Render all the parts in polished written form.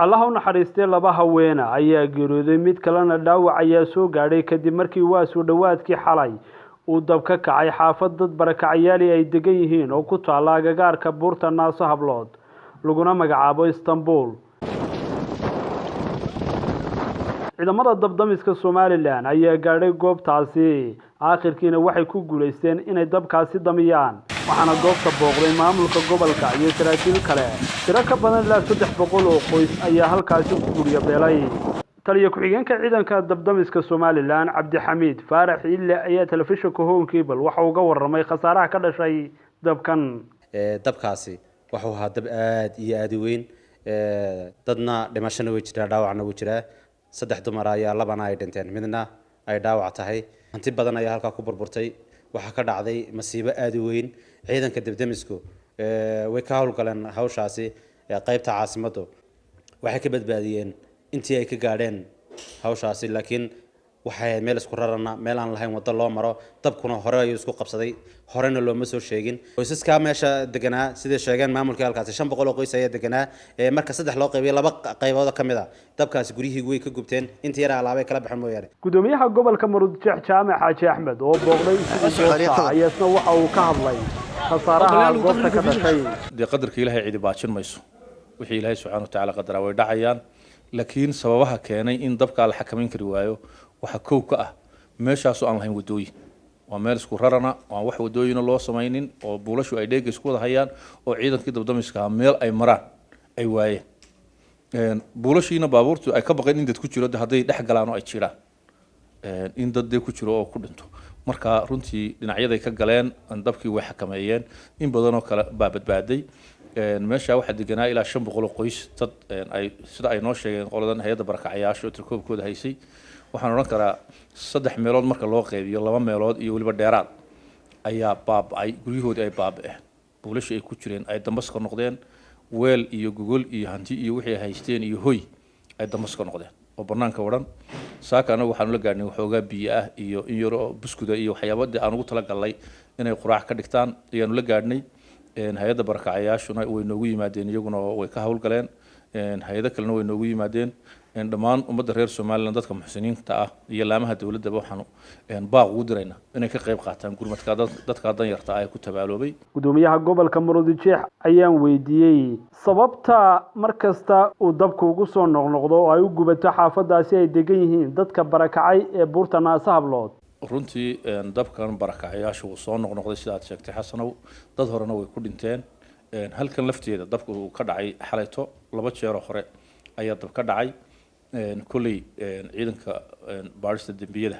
Allah u naxariistay, laba haweena ayaa geeriyooday, mid kalena dhaawac ayaa soo gaadhay kadib markii waasu dhowaadkii xalay uu dab ka kacay xaafad dad barakacayaali ay degan yihiin oo ku taala agagaarka buurta Naaso Hablood, laguna magacaabo Istanbul. Ciidamada dabdamiska Somalilan ayaa gaadhay goobtaasi, aakhirkiina waxay ku guulaysteen inay dabkaasi damiyaan, waxaana goobta booqday maamulka gobolka iyo saraakiil kale. Tiro ka badan ilaa 300 oo qoys ayaa halkaasi ku guryo beelay. Taliya ku-xigeenka ciidanka dabdamiska Somalilan, Cabdixamiid Faarax Ille, ayaa telefishinka Horn Cable waxa uga warramay khasaaraha ka dhashay dabkan. Dabkaasi wuxuu ahaa dab aada iyo aada u weyn, dadna dhimashana way jiraa, dhaawacna wuu jiraa. 3 dumar ayaa, labana ay dhinteen, midna ay dhaawac tahay. Hanti badan ayaa halkaa ku burburtay. Waxaa ka dhacday masiibo aada u weyn. Ciidanka debdemisku way ka howlgaleen hawshaasi. Qaybta caasimaddu waxay ka badbaadiyeen intii ay ka gaadheen hawshaasi, laakiin waxay ahayd meel isku rarana, meel aan lahayn waddo loo maro. Dabkuna hore ayuu isku qabsaday, horena looma soo sheegin. Qoysaskaa meesha deganaa, siday sheegeen maamulkii halkaasi, 500 oo qoys ayaa deganaa. Marka 3 loo qaybiyo 2 qaybood ka mid a dabkaasi guryihii way ka gubteen, intii yar alaabay kala baxeen mooyaane. Gudoomiyaha gobolka Maroodijeex, Jaamac Xaaji Axmed, oo booqday isagu goobta, ayaa isna waxa uu ka hadlay khasaaraha goobta ka dhashay. Dee qadarka Ilaahay cidi baajin mayso, wixii Ilaahay subxaana watacaala qadaraa way dhacayaan, laakiin sababaha keenay in dabkaa la xakamayn kari waayo waxaa kow ka ah meeshaasoo aan lahayn wadooyin. Waa meel isku rarana oo aan wax wadooyina loo samaynin, oo buulashu ay dheega isku wada hayaan, oo ciidankii dabdamiska meel ay maraan ay waayeen. Buulashiina baabuurtu ay ka baqeen in dad ku jiro, de hadday dhex galaan oo ay jiraan in dad dee ku jiro oo ku dhinto. Marka runtii dhinacyaday ka galeen dabkii way xakameeyeen, in badanoo kale baa badbaaday. Meesha waxaa deganaa ilaa 500 oo qoys, dad ay sida ay noo sheegeen qoladan hay-adda barakacayaasha oo tirkoobkooda haysay. Waxaan odhan karaa 3 meelood marka loo qeybiyo 2 meelood iyo weliba dheeraad ayaa baaba'ay, guryahoodii ay baaba'een, buulashii ay ku jireen ay dambaska noqdeen, weel iyo gogol iyo hanti iyo wixii ay haysteen iyo hoy ay dambaska noqdeen oo banaanka odhan. Saaka anagu waxaanu la gaadhnay waxoogaa biyo ah iyo in yaro buskuda iyo waxyaabo dee aan ugu talagalnay inay quraac ka dhigtaan ayaanu la gaadhnay. Hay-adda barakacayaashuna way noogu yimaadeen, iyaguna way ka howlgaleen, hay-ado kalena way noogu yimaadeen. Dhammaan ummadda reer Somaliland, dadka muxsiniinta ah iyo laamaha dowladdaba waxaanu baaq ugu diraynaa inay ka qayb qaataan gurmadka dadka danyarta ah ee ku tabaaloobay. Gudoomiyaha gobolka Maroodijeex ayaan weydiiyey sababta mar kasta uu dabku ugu soo noqnoqdo oo ay u gubato xaafadaasi ay degan yihiin dadka barakacay ee buurta Naasa Hablood. Runtii dabkan barakacayaasha wuu soo noqnoqday, sida aad sheegtay Xasanow, dad horena way ku dhinteen. Halkan lafteeda dabka uu ka dhacay xalayto 2 jeeroo hore ayaa dab ka dhacay. Kolley ciidanka baadhista dembiyada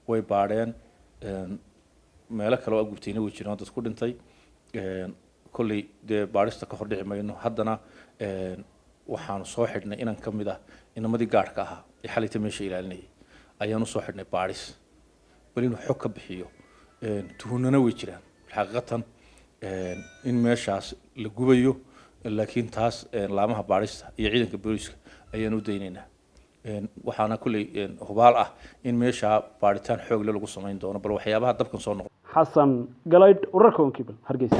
way baadheen, meelo kale oo gubtayna way jiraan, dad ku dhintay. Kolley dee baadhista ka hor dhici mayno. Haddana waxaanu soo xidhnay inan ka mid ah inamadii gaadhka ahaa ee xalayta meesha ilaalinayay ayaanu soo xidhnay baadhis, bal inuu xog ka bixiyo. Tuhunana way jiraan xaqiiqatan in meeshaas la gubayo, laakiin taas laamaha baadhista iyo ciidanka booliska ayaan u daynaynaa. Waxaana kulley hubaal ah in meeshaa baadhitaan xoog le lagu samayn doono bal waxyaabaha dabkan soo noqdo. Xasan Galaydh, wararka Horn Cable, Hargeysa.